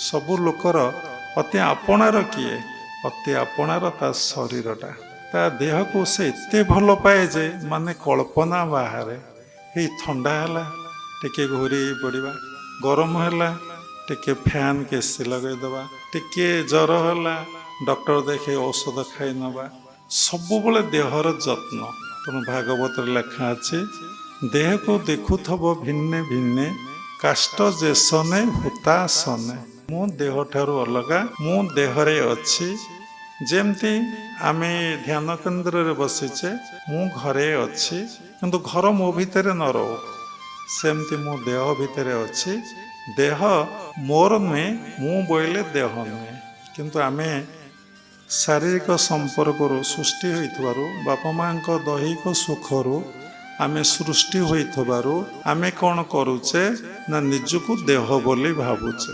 ସବୁ ଲୋକର ଅତି ଆପଣାର କିଏ? ଅତି ଆପଣାର ତା ଶରୀରଟା। ତା ଦେହକୁ ସେ ଏତେ ଭଲ ପାଏ ଯେ ମାନେ କଳ୍ପନା ବାହାରେ। ଏଇ ଥଣ୍ଡା ହେଲା, ଟିକେ ଘୋରି ହେଇ ପଡ଼ିବା। ଗରମ ହେଲା, ଟିକେ ଫ୍ୟାନ୍ ଏସି ଲଗାଇଦେବା। ଟିକେ ଜ୍ୱର ହେଲା, ଡକ୍ଟର ଦେଖେଇ ଔଷଧ ଖାଇ ନେବା। ସବୁବେଳେ ଦେହର ଯତ୍ନ। ତେଣୁ ଭାଗବତରେ ଲେଖା ଅଛି, ଦେହକୁ ଦେଖୁଥବ ଭିନ୍ନେ ଭିନ୍ନେ, କାଷ୍ଠ ଯେସନେ ହୁତାସନେ। ମୁଁ ଦେହଠାରୁ ଅଲଗା, ମୁଁ ଦେହରେ ଅଛି। ଯେମିତି ଆମେ ଧ୍ୟାନ କେନ୍ଦ୍ରରେ ବସିଛେ, ମୁଁ ଘରେ ଅଛି, କିନ୍ତୁ ଘର ମୋ ଭିତରେ ନ ରହୁ, ସେମିତି ମୁଁ ଦେହ ଭିତରେ ଅଛି। ଦେହ ମୋର ନୁହେଁ, ମୁଁ ବୋଇଲେ ଦେହ ନୁହେଁ। କିନ୍ତୁ ଆମେ ଶାରୀରିକ ସମ୍ପର୍କରୁ ସୃଷ୍ଟି ହୋଇଥିବାରୁ, ବାପା ମାଙ୍କ ଦୈହିକ ସୁଖରୁ ଆମେ ସୃଷ୍ଟି ହୋଇଥିବାରୁ, ଆମେ କ'ଣ କରୁଛେ ନା ନିଜକୁ ଦେହ ବୋଲି ଭାବୁଛେ।